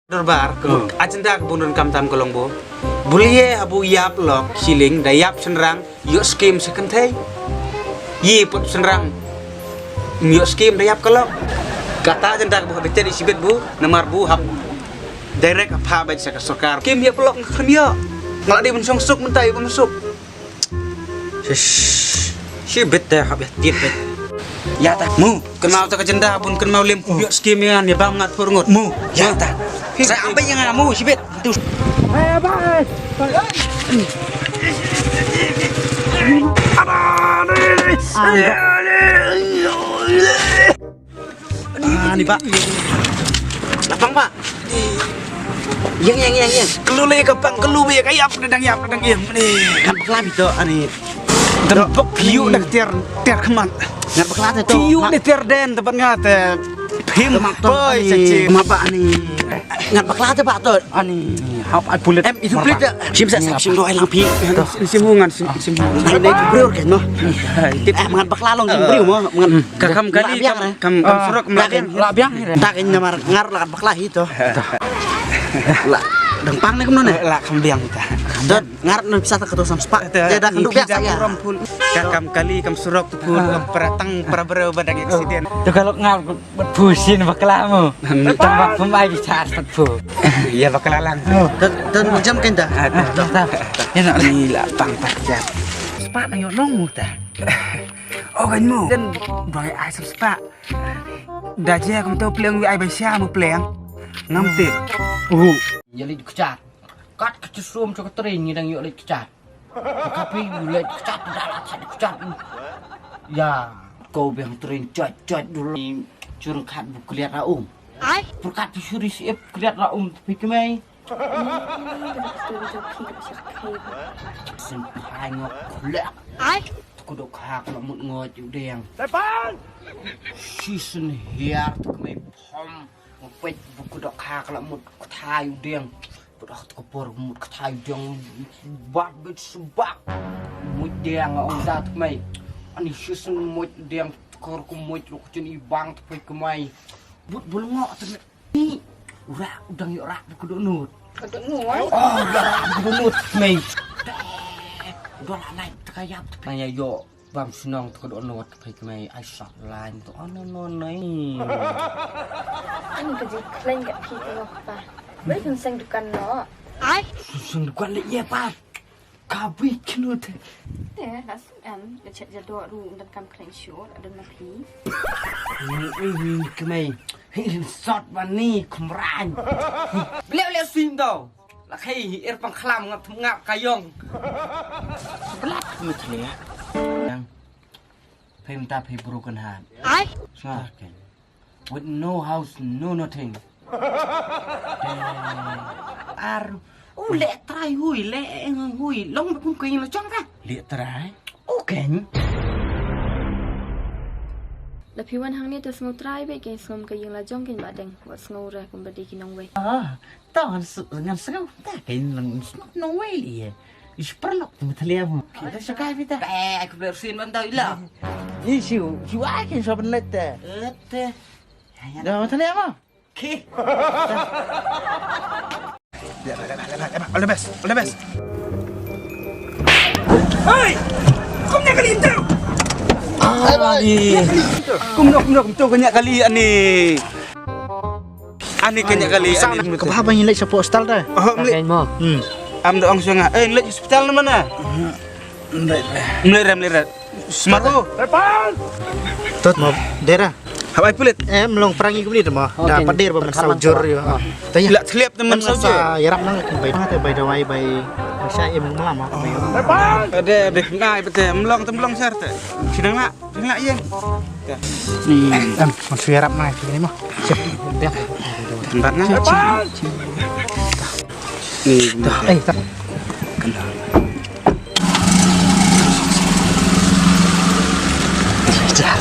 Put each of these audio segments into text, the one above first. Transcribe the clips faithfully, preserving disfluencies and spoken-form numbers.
Dorbar, agenda ka bun donkam tam ka long bo. Bulie habu ïap lok shilling, da ïap shynrang, ïoh skim sa kynthei. Ïe put shynrang, ïoh skim da ïap ka lok. Kata agenda ka bo da chet i shibit bo, namar bo hap direct ha pha bad sa ka sorkar. Skim ïa ka lok nga khlem ïoh. Nga la dei ban shong suk mynta ïa ban suk. Shish. Shibit te hap ïa tiet te. Ïa ta. Mu, kynmaw ta ka agenda bun kynmaw lem ïoh skim ïa ngan ïa bam ngat phur ngut. Mu, ïa ta. Sa ambai ïa nga mu shibit. Tu. Ah, ni, Pak. Lapang, Pak. Yang, yang, yang, yang. Kelu le ka pang, kelu be ka ïap, dang ïap, dang ïap. Ni. Kan bakla bi to, ani. Dan pok piu nak tiar, tiar keman. Ngat bakla te to. Piu ni tiar den, tempat ngat, eh, phim. Poi, ani. Sachi. Ma ba ani. Ngat bakla te ba to. Ani. Hap ai pulit. Em, itu pulit ya. Sim sa, sim do ai lang pi. Sim, sim ngan, sim, sim. Ini, ini briew kan mo. Em, ngat bakla long sim briew mo. Ngan Ka kham kali, la biang, kam, eh? Kam, kam surok, la biang, la biang. Ta ka namar ngar la bakla hi to. La dang pang ne kumno ne? La kham biang ta. Dot ngar na pisa ta ka to sam spa. Te da kan duk biasa ya. Ka kham kali, kam surok tu pun, kam peratang, para breu ba dang accident. Tu kalau ngar bat phu sin bakla mo. Tang bak pemai bicara pat phu. Ya bakla lang. Dan, dan jam kan ta. Ah, ta, ta, ta. Ya nak ni la pang pat jam. Spa na yo nong mu ta. Oh, kan mo. Dan doi ai sap spa. Da je kumto pleng wi ai bai sia mo pleng. Ngam tip. Uh. Ïa leit kjat. Kat ka chisum chok tring ngi dang ïoh leit kjat. Ka pi leit kjat da la kjat kjat. Ya, ko beng tring chot chot dulu. Churang khat bu kliat ra um. Ai. Purkat pi suri si ep kliat ra um pi kemai. Ai. Ai. Sim phai ngok khulek. Ai. Tku dok khak la mut ngoj u deng. Tepan. Season hiar tku mai phom. Ngopet buku dok khak la mut kthai u deng. Budak tku por mut kthai u deng. Bat bet subak. Mut deng ong da tku mai. Ani season mut deng kor ku mut lok chen i bang tku mai. But bulngo tku mai. Ni, u rak u dang ïoh rak ba ka dohnud. Ka dohnud? Oh, u rak ba ka dohnud, mei. U dang lah naik ta ka ïap ta phi. Nang ïa ïoh bam shnong ta ka dohnud ta phi ka mei. Ai sat lain tu, oh, no, no, no. Ani ka jingkhlaiñ ka phi ka noh pa. Bai kan seng dukan noh. Ai. Seng dukan leh ïa pa. Ka bui knu te. Te, la sum em, la chet ja doh ru, dan kam kren shu, la dan ma phi. Ni, ni, ni, kemai. Hi, sot ba ni, kumran. Leo, leo sim do. La khai, er pang khlam ngap, ngap kayong. Blat, mi chlia. Yang, phim ta phi broken heart. Ai. Sa, okay. With no house, no nothing. Ar, u leh trai hui, leh eng hui, long ba kum ka ïing la jong ka. Leh trai? U keng. La phi wan hangne to sngew trai beit keng, sngew ka ïing la jong keng ba deng, wat sngew re kum ba dei ki nongwei. Ah, to ngan s-, ngan sngew, ta keng ngan sngew nongwei li ye. Ish, paralok tu muthalia mo. Kita shakai pita. Eh, aku beli rusin ban tau ila. Ni siu, siu ai kin sopan let te. Ete. Dah muthalia mo. Ki. All the best, all the best. Hey! Kum nya kali tu. Ani. Kum nok, kum nok, kum tu kum nya kali ani. Ani kynja kali, ani. Ka bha ba ngin leit sha postal da. Oh, mlei. Mo. Hmm. Am da ong sha nga. Eh, leit hospital na mana? Mlei re, mlei re. Smaru. Tot mo dera. Habai pulit. Eh, mlong prangi kumni mo. Da padir ba man saujur yo. Tanya. La thlep na man saujur. Yarap nang kin bai. Te bai dawai bai. Sa em mala ma. Ade, ade, ngai bete mlong te mlong sar te. Sinang na. Ring lah, ïeng. Ni, em, masuk Arab mai, sini mah. Siap. Dah. Tempat nah. Ni, dah. Eh, tak. Kenal. Jar.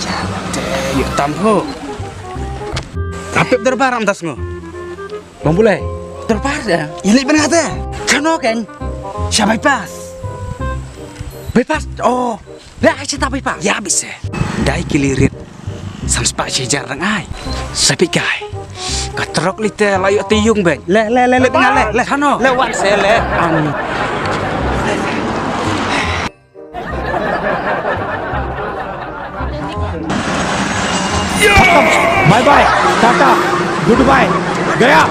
Jar. Yuk, tam ho. Apep Dorbar am tas ngo. Bang Bulai. Dorbar dah. Ini benar dah. Kano kan? Siapa bypass? Bypass. Oh. Ba ai sha ta bai pa. Ïa bise. Dei ki lirit. San spah shi hajar dang ai. Sa phi kai. Ka trok li te la ïoh te ïung beng. Le, le, le, le, tengah le, le. Sano? Le wan se le. Ani. Bye bye, tata, goodbye, gaya.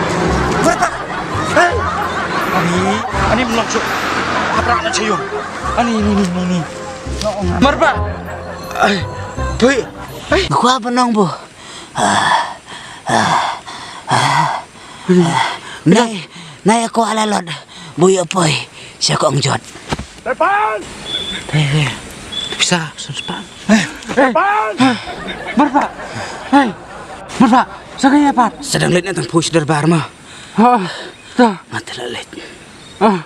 Ani, ani melong suk. Haprak na chayung. Ani, ni, ni, ni, ni. Marba. Ai, pui. Ai. Gua benong bu. Nai, nai aku ala lot. Buya poi. Siya ko ang jot. Tepan! Hei, hei. Bisa, bisa, bisa. Tepan! Marba. Hei. Marba. Sa kaya pat. Sedang leit na tang pui sa darbar ma. Ha. Ta. Mata la leit. Ah.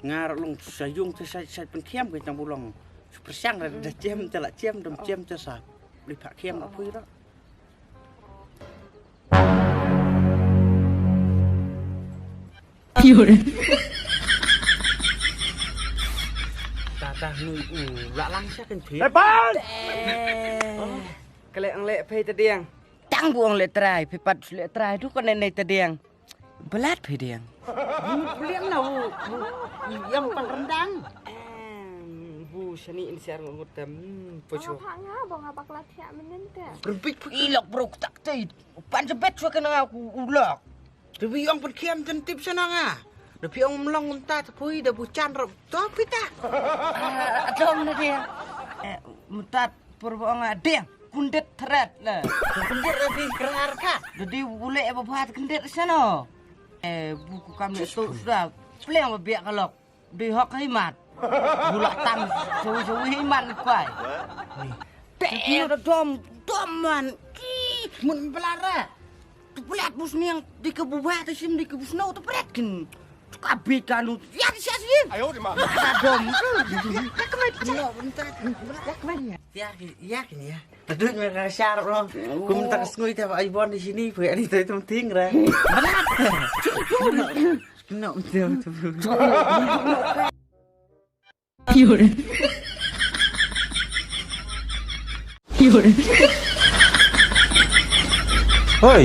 Nga ruh long sa yung te sa sa pynkhiam ke tang bulong. Sa pyrshang da da jem te la jem dam jem te sa. Li phah khiam la phui ruh. Ta ta nui u la lang sa kan phi. Tepan! Ka leh ang leh phei ta diang. Tang bu ong leh trai, phi pat leh trai du ka nei nei ta diang. Balat phi diang. Bliang na u, u, u yang pang rendang. Em, bu sani in siar ngut tem. Hmm, pocho. Nga ba nga bakla thiah menen te. Rempit phi ilok bro tak te. Pan jebet chwa kena aku ulok. Tapi ong pun khiam ten tip sana nga. Tapi ong melong unta tepui da buchan rap to pita. Adong na dia. Mutat pur ong adeng. Kundit thret le. Kundit le di kerar ka. Dadi ule ba bhat kundit sana. Eh, buku kam le tu sudah. Pleng ba biak kalok. Di hok hi mat. Gula tam sawi sawi hi mat ni kwai. Te da dom dom man. Ki mun belara. Tu pelat bus niang di ke buba te sim di ke bus no tu pelat kin. Tu ka bit ka nu. Ya di sia sim. Ayo di ma. Da dom. Ya kemai. No bentar. Ya kemai. Ya ya kin ya. Tadut me ka shar lo. Kum tak sngui te ba ai bon di sini. Pui ani tu tu ting ra. Berat. Kena betul tu. Hoi.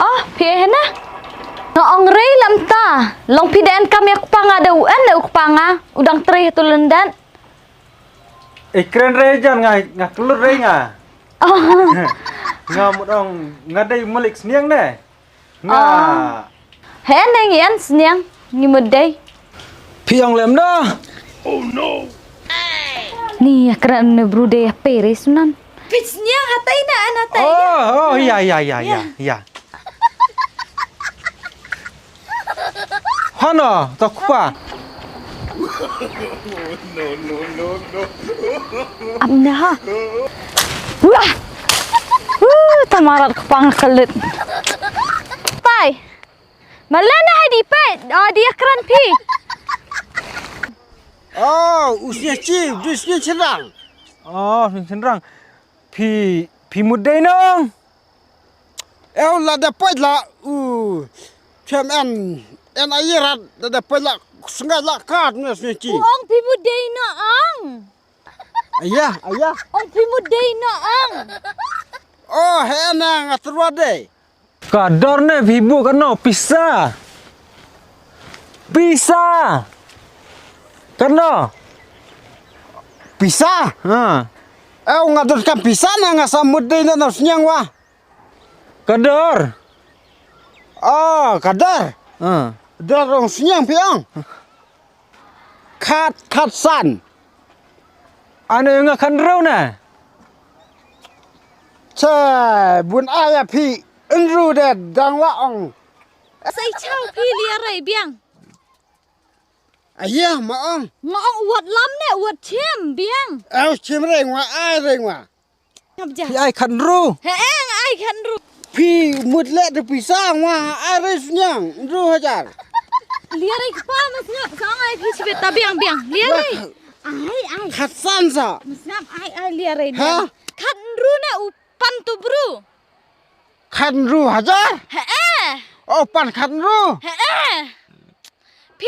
Oh, phi hena? Nga ong rei lam ta. Long phi den kam ïa kpa nga da u en da u kpa nga. U dang trei ha tu lyndet. Eh, kren rei jan nga, nga klut rei nga. Oh. Nga mut ong nga dei malik sniang ne. Nga. Oh. He ne ngi en sniang ngi mut dei. Phi ong lem da. Ni ya kren ne bru dei ya pere sunan. Phi sniang hatai na an hatai. Oh, oh, ya, ya, ya, ya, ya. Hana, ta kpa. Amna ha. Wah. Uh, tamarat kpang kelit. Tai. Malena hai di pet, oh, di akran phi. Oh, usnya chi, usnya cherang. Oh, usnya cherang. Phi, phi mut dei nong. Eu la da poi la u chem en en ayirat la da poi la snga la kat ne sne chi. U ong phi mut dei no ang. Aya, aya. Ong phi mut dei no ang. Oh, he na nga terwa dei. Ka dor ne phi bu kano pisa. Pisa. Kano. Pisa. Ha. Eu nga dor kam pisa na nga sa mut dei no snyang wa. Ka dor. Oh, ka dor. Ha. Dor ong snyang phi ong. Khat, khat san. Ane nga khan rau na. Che, bun aya phi, enru de dang wa ong. Sai chau phi lia rai biang. Aya ma ong. Nga ong wat lam ne wat chim biang. Au chim rai ngwa ai rai ngwa. Ngap ja. Phi ai khat ru. He eng ai khat ru. Phi mut le de pisa ngwa ai rai snyang ru hajar. Lia rai kpa mas ngap sa ong ai phi sibet ta biang biang. Lia rai. Ai ai. Khat san sa. Mas ngap ai ai lia rai. Ha? Khat ru ne u pan tu bru. Khat ru hajar. He eh. Oh pan khat ru. He eh.